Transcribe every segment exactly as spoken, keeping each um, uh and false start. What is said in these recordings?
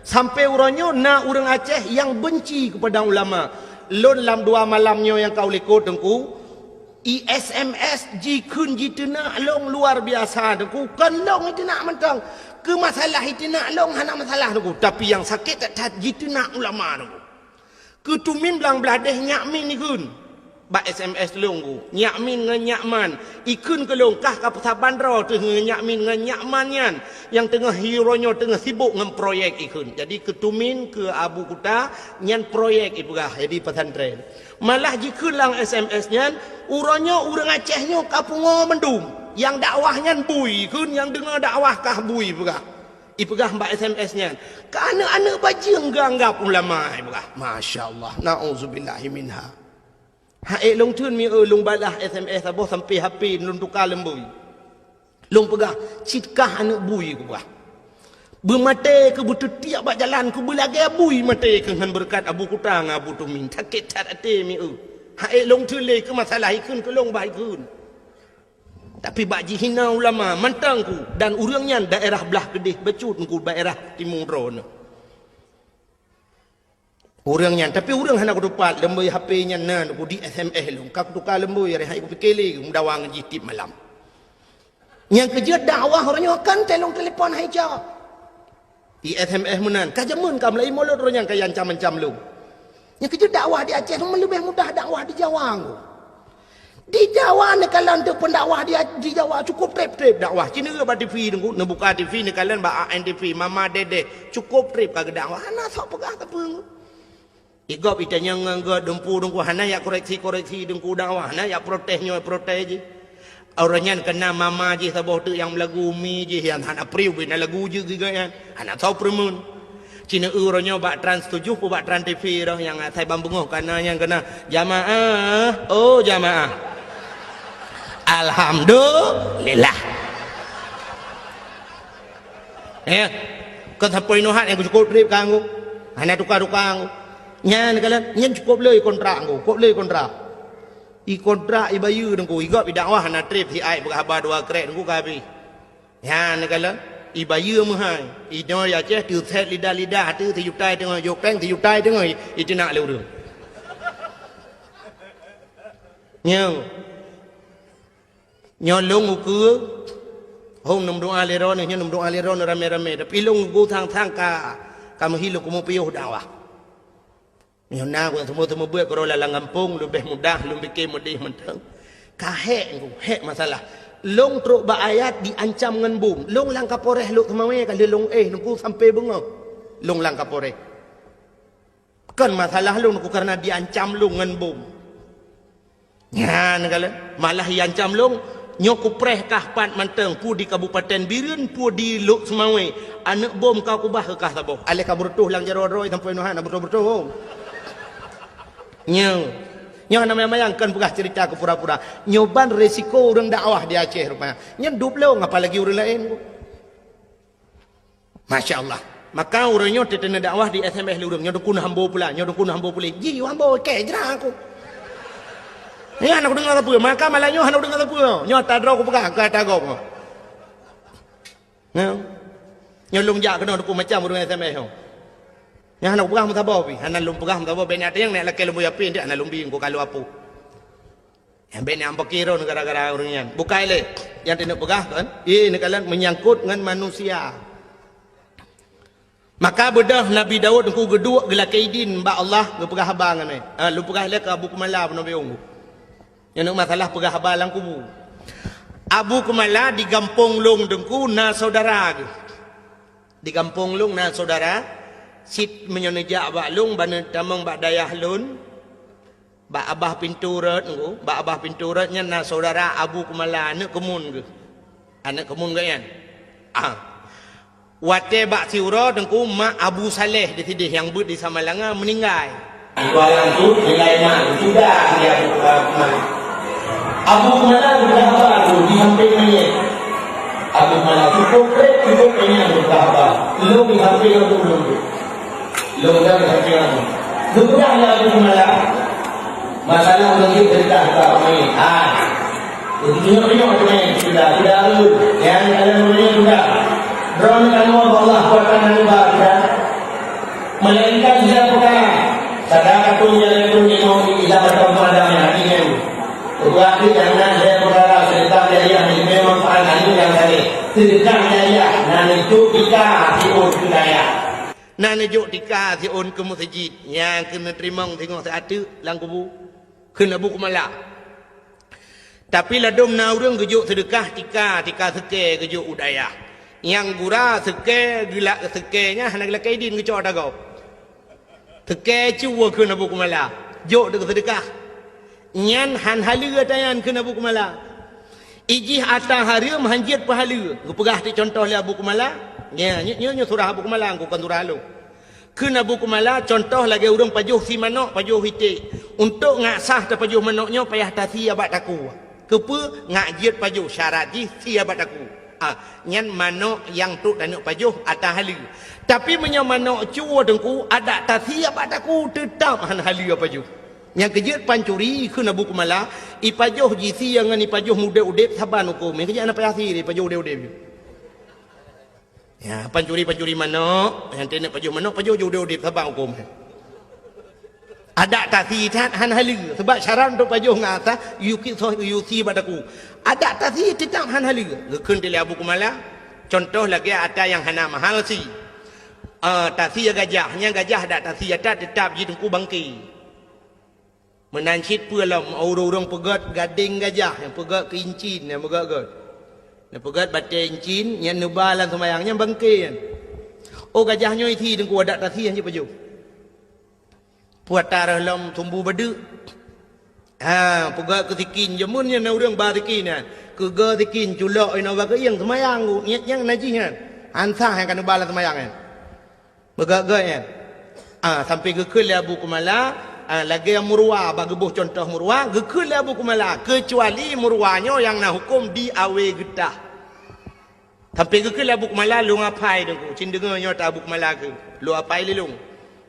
Sampai uroe nyoe na ureuëng Aceh nyang benci keupada ulama. Lôn lam dua malam nyoe nyang ka u likot Teungku, i S M S jikheun jiteunak lôn luar biasa Teungku. Kon lôn iteunak mantong. Keu masalah iteunak lôn hana masalah Teungku. Tapi nyang sakét that-that jiteunak ulama Teungku. Keu tumin blang bladeh nyak min ikheun bak S M S lôn Teungku. Nyak min ngon nyak man ikheun keu lôn kah ka peusaban droe teuh ngon nyak min ngon nyak man nyan nyang teungoh hi uroe nyoe teungoh sibok ngon proyek ikheun. Jadi keu tumin keu Abu Kuta nyan proyek ipeugah jadi pesantren. Malah jikheun lam S M S nyan, uroe nyoe ureuëng Aceh nyoe ka pungoe mandum. Nyang dakwah nyan bui ikheun, nyang deungoe dakwah kah bui peugah. Ipeugah bak S M S nyan, keu aneuëk-aneuëk bajeueng geuanggab ulama, ipeugah. Masya Allah, na'udzubillahi minha. Hak ék lôn theun mi eu lôn balah S M S saboh sampai H P lôn tuka leumbui. Lôn peugah, cit kah aneuëk bui kupeugah. Beumaté keu beuteutiek bak jalan keu beulagée bui maté keu ngon beureukat Abu Kuta ngon Abu Tumin. Sakét that até mi eu. Hak ék lôn theun lé keu masalah ikheun keu lôn bah ikheun. Tapi bak jihina ulama mantong Teungku dan ureuëng nyan daerah blah keudeh bacut Teungku daerah timu droeneuh. Ureuëng nyan, tapi ureuëng hana kutupat leumbui H P nyan na Teungku di S M S lôn. Ka kutuka leumbui, reh hai kupike lé meudawa ngon jih tiep malam. Nyang keujeuet dakwah uroe nyoe kan telong telepon hai jak. Di S M S meunan, ka jameun ka meulaie mulod uroe nyan ka iancam-ancam lôn. Nyang keujeuet dakwah di Aceh leubeh mudah dakwah di Jawa Teungku. Di Jawa neukalon teuk peundakwah di, di Jawa cukup treb-treb dakwah. Ci neugeuh bak T V Teungku, neubuka T V neukalon bak A N T V, Mama Dedeh, cukup treb ka geudakwah. Hana sok peugah sapeue Teungku. Igob itanyong ngon gob dumpu Teungku, hana yak koreksi-koreksi Teungku dakwah, hana yak protes nyoe protes jih. Uroe nyan keuna mama jih saboh teuk nyang meulagu, mi jih nyang hana priu bina lagu jeuet geuh nyan. Hana soe peureumeun. Ci neugeuh uroe nyoe bak Trans tujoh peuet bak Trans T V roh nyang asai ban beungoh kana nyang keuna, "Jamaah, oh jamaah." Alhamdulillah. Eh, kon sampoi inoe hat nyang cukup treb ka Teungku. Hana tuka-tuka Teungku. Nyan kalon, nyan cukup le kontrak Teungku, cukup le kontrak. I kontrak ibayeue Teungku, igob idakwah hana treb siat peugah haba dua krek Teungku ka habéh. Nyan kalon, ibayeue meuhai. Inoe di Aceh teuset lidah-lidah teuh sijuta teungoh jok péng, sijuta teungoh iteunak lé ureuëng. Nyoe. Nyoe lôn ukeue, hom neumeudoá lé droeneuh, nyoe neumeudoá lé droeneuh ramé-ramé. Tapi lôn ukeue sang-sang ka, ka meuhi lôn keumeung piôh dakwah. Nyoe na ureuëng seumeubeuet keudroe lam gampông, leubeh mudah lôn pike meudeh mantong. Ka hék Teungku, hék masalah. Lôn trok bak ayat diancam ngon bom. Lôn lam Kapolres Lhokseumawe ka lheueh lôn éh Teungku sampai beungoh. Lôn lam Kapolres. Kon masalah lôn Teungku kareuna diancam lôn ngon bom. Nyan kalon, malah iancam lôn, nyoe kupreh kah pat mantong, peue di Kabupaten Bireuen, peue di Lhokseumawe, aneuëk bom ka kubah keu kah saboh. Aléh ka beureutoh lam jaroe droe sampoe nyoe hana beureutoh-beureutoh. Nyoe, nyoe hana mayang-mayang kon peugah ceurita keu pura-pura. Nyoe ban resiko ureuëng dakwah di Aceh rupanya. Nyan dub lôn apalagi ureuëng laén. Masya Allah. Maka uroe nyoe teuteuna dakwah di S M S lé ureuëng, nyoe dukun hambo pula, nyoe dukun hambo pula. Ji hambo kèe jra aku. Nyan hana kudeungoe sapeue, maka malam nyoe hana kudeungoe sapeue. Nyoe ata droe kupeugah, ka ata gob. Nyoe. Nyoe lôn jak keunoe dukun macam ureuëng S M S nyoe. Nyan hana kupeugah meusaboh pih, hana lôn peugah meusaboh, bèk nyan teunyang nyan lakèe lôn buya pih, hana lôn bi engko ka lôn apui. Nyang bèk nyang peuki rôn gara-gara ureuëng nyan. Bukai lé nyang teuneuk peugah kon? Ié neukalon meunyangkot ngon manusia. Maka beudôh Nabi Daud Teungku geuduek geulakèe idin bak Allah geupeugah haba ngon nyan. Ha, lôn peugah lé keu Abu Keumala peunoh biông. Nyan masalah peugah haba lam kubu. Abu Keumala di gampông lôn Teungku na syedara geuh. Di gampông lôn na syedara, cit meunyoe neujak bak lôn, ban neutamong bak dayah lôn, bak abah pintoe rot Teungku, bak abah pintoe rot nyan na syedara Abu Keumala, aneuëk keumun geuh. Aneuëk keumun geuh nyan. Ah. Watèe bak siuroe Teungku, mak Abu Saleh di sideh nyang beuet di Samalanga meuninggai. Ibarat tu, nilai mak sudah dia Abu Keumala. Abu Keumala sudah apa tu di samping mayat. Abu Keumala cukup treb, cukup kenyang sudah apa. Lôn di samping Abu Keumala. Lôn dah sakét. Geupeugah lé Abu Keumala, masalah ureuëng jeuet teuka ka peumain. Ha. Beutôi-beutôi peumain sudah, sudah tu. Nyang dalam dunia sudah. Droeneuh ka nyoe Allah kuatan aneuk ba sudah. Melainkan lhèe peukara, sadaka tueng nyang lhèe tueng nyoe ila mantong peurada nyang hati nyan. Peugah pih nyang na lhèe peukara, seudeukah jariah nyang memang manfaat keu nyang saleh. Seudeukah jariah na neujok tika siôn keu dayah. Na neujok tika siôn keu meuseujid nyang keuneuk teurimong singoh siat teuk lam kubu. Kheun Abu Keumala. Tapi ladôm na ureuëng geujok seudeukah tika, tika seukée geujok u dayah. Nyang gura seukée geulak seukée nyan hana geulakée idin geucok tagob. Seukée cue kheun Abu Keumala, jok deuk seudeukah. Nyan han haleue ata nyan kheun Abu Keumala. Ijih ata hareuem han jeuet peuhaleue. Geupeugah teuk contoh lé Abu Keumala. Nya, nyoe, nyoe, nyoe surah Abu Keumala, kon surah lôn. Kheun Abu Keumala, contoh lagée ureuëng pajoh sie manök, pajoh iték. Untôk ngat sah tapajoh manök nyoe payah tasie bak takue. Keupeue? Ngat jeuet pajoh, syarat jih sie bak takue. Ah, nyan manök nyang trok taneuk pajoh ata haleue. Tapi meunyoe manök cue Teungku, adak tasie bak takue, teutab han haleue pajoh. Nyang keujeuet pancuri kheun Abu Keumala, ipajoh jisie ngon ipajoh udeb-udeb saban hukôm. Nyang keujeuet hana payah sie, ipajoh udeb-udeb. Ya, pancuri-pancuri manök, nyang teuneuk pajoh manök, pajoh jih udeb-udeb saban hukôm. Adak tasie that han haleue, sabab syarat untuk pajoh ngat sah, yue sie bak takue. Adak tasie teutab han haleue. Geukheun lé Abu Keumala, contoh lagée ata nyang hana mahal sie. Ah, tasie gajah, nyang gajah adak tasie ata teutab jih Teungku bangke. Meunan cit peue lom ureuëng-ureuëng peugét gadeng gajah, nyang peugét keu incin, nyang peugét-gét. Nyang peugét batée incin, nyang neuba lam seumayang, nyang bangke nyan. Oh, gajah nyoe isie Teungku, adak tasie han jeuet pajoh. Peue ata rôh lom sumbu badeuk. Ha, peugét keu sikin, jameun nyan na ureuëng ba sikin nyan. Keu geu sikin, culok inoe bak keuieng seumayang, nyan, nyan najih nyan. Han sah nyang ka neuba lam seumayang nyan. Meugét-gét nyan. Ah, sampai geukheun lé Abu Keumala, ah, lagée murwa, bak geuboh contoh murwa, geukheun lé Abu Keumala, keucuali murwa nyoe nyang na hukôm di awe geutah. Sampai geukheun lé Abu Keumala, lôn apai Teungku, cit deungoe nyoe ata Abu Keumala kheun, lôn apai lé lôn.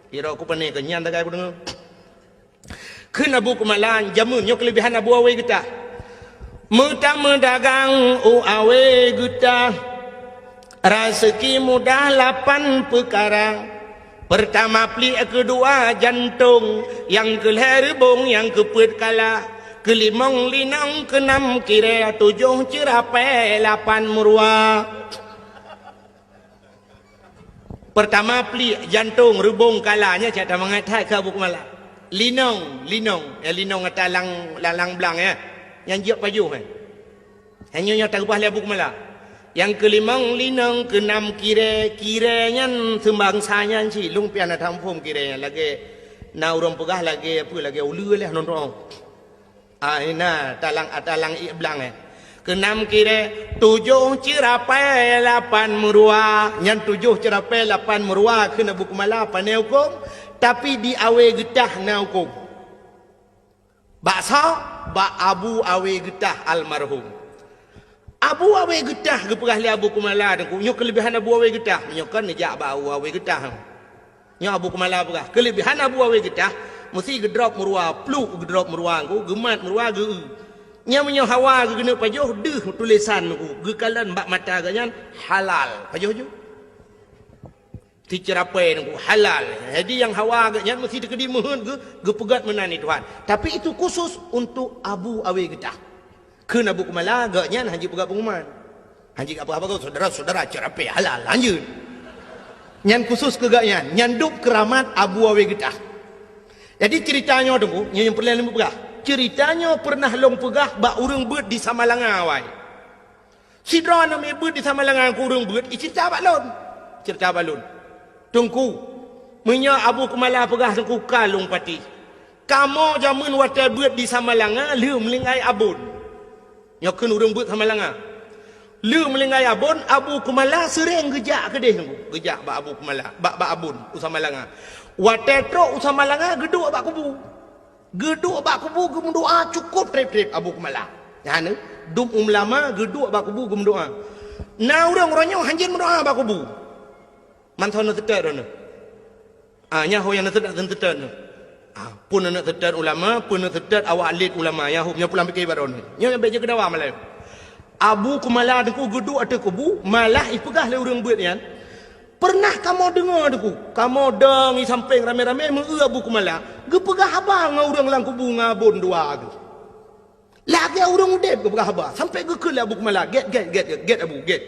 Irok ku pane keu nyan tagai ku deungoe. Kheun Abu Keumala, jameun nyoe keuleubihan Abu Awe Geutah. Meutameudagang u Awe Geutah, raseuki mudah lapan peukara. Peurtama pliek, keudua jantong, nyang keulhée reubong, nyang keupeuet kala, keulimong linong, keunam kirée, tujoh ceurapée, lapan meuruwa. Peurtama pliek, jantong, reubong, kala, nyan cit that mangat that keu Abu Keumala. Linong, linong, ya, linong ata lang, lang, lang blang, ya. Nyang jeuet pajoh, ya. Nyan nyoe nyang takeubah lé Abu Keumala. Nyang keulimong linong, keunam kirée, kirée nyan seumbangsa nyan cit, lôn pih hana taphom kirée nyan, lagée na ureuëng peugah lagée peue, lagée uleue lé nonton. Ah, ina, talang, ah, talang ié blang, eh. Keunam kirée, tujoh ceurapée, lapan meuruwa. Nyan tujoh ceurapée, lapan meuruwa kheun Abu Keumala pane hukôm, tapi di Awe Geutah na hukôm. Bak soe? Bak Abu Awe Geutah almarhum. Abu Awe Geutah geupeugah lé Abu Keumala Teungku, nyoe keuleubihan Abu Awe Geutah. Nyoe kan neujak bak Abu Awe Geutah. Nyoe Abu Keumala peugah, keuleubihan Abu Awe Geutah, meusi geudrop meuruwa, pluek geudrop meuruwa Teungku, geumat meuruwa geu-eu. Nyan meunyoe hawa geuneuk pajoh, deuh tulésan Teungku, geukalon bak mata geuh nyan halal. Pajoh ju. Siceurapée Teungku, halal. Jadi nyang hawa geuh nyan meusi teukeudi meuheuet geu-, geupeugét meunan di Tuhan. Tapi itu khusus untuk Abu Awe Geutah. Kheun Abu Keumala, geuh nyan han jipeugah peunguman. Han jipeugah apa-apa, saudara-saudara, ceurapée halal, lanjut. Nyan khusus keu geuh nyan, nyan dub keuramat Abu Awe Geutah. Jadi ceurita nyoe Teungku, nyoe nyang peureulée lôn peugah. Ceurita nyoe peureunah lôn peugah bak ureuëng beuet di Samalanga awai. Sidroe aneuk beuet di Samalanga keu ureuëng beuet, iceurita bak lôn. Ceurita bak lôn. Teungku, meunyoe Abu Keumala peugah Teungku ka lôn patéh. Kamoe jameun watée beuet di Samalanga lheueh meuninggai Abon. Nyoe kheun ureuëng beuet Samalanga. Lheueh meuninggai Abon, Abu Keumala seuréng geujak keudeh Teungku. Geujak bak Abu Keumala, bak, bak Abon u Samalanga. Watée trok u Samalanga, geuduek bak kubu. Geuduek bak kubu geumeudoá cukôp treb-treb Abu Keumala. Nyan, dum ulama geuduek bak kubu geumeudoá. Na ureuëng uroe nyoe hanjeuet meudoá bak kubu. Mantong na teutet droeneuh. Ah, nyan ho nyang na teutet, na teutet nyoe. Ah, pun na teutet ulama, pun na teutet awak lét ulama, nyan ho nyang pulang pike bak droeneuh. Nyoe nyang bék jeuet keu dawa malam. Abu Keumala Teungku geuduek ateueh kubu, malah ipeugah lé ureuëng beuet nyan, Pernah kamoe deungoe, Teungku, kamoe dong i sampéng ramé-ramé meu-eu Abu Kumala geupeugah haba ngon ureuëng lam kubu ngon Abon dua geuh. Lagée ureuëng udeb geupeugah haba, sampai geukheun lé Abu Kumala, "Gét, gét, gét, gét, gét, Abu, gét.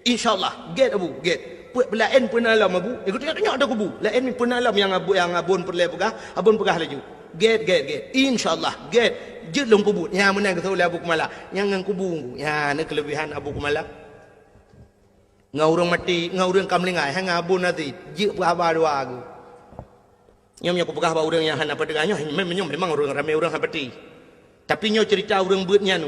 Insya Allah, gét, Abu, gét. Peuet peulaén peue na lom, Abu." Eh, geutanyoe-tanyoe ata kubu. Laén mi peue na lom nyang Abu, nyang Abon peureulée peugah, Abon peugah laju, "Gét, gét, gét. Insya Allah, gét. Jeuet lôn peubuet." Nyang meunan geuseuôt lé Abu Kumala. Nyang ngon kubu, nyan na keuleubehan Abu Kumala. Ngon ureuëng maté, ngon ureuëng ka meuninggai, hana Abon até, jeuet peugah haba dua geuh. Nyoe meunyoe kupeugah bak ureuëng nyang hana peudeueng nyoe, meunyoe memang ureuëng ramé ureuëng hana peuti. Tapi nyoe ceurita ureuëng beuet nyan,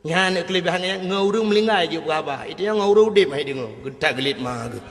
nyan keuleubehan nyan, ngon ureuëng meuninggai jeuet peugah haba. Itu nyang ngon ureuëng udeb hai deungoe, geutak geulit ma geuh.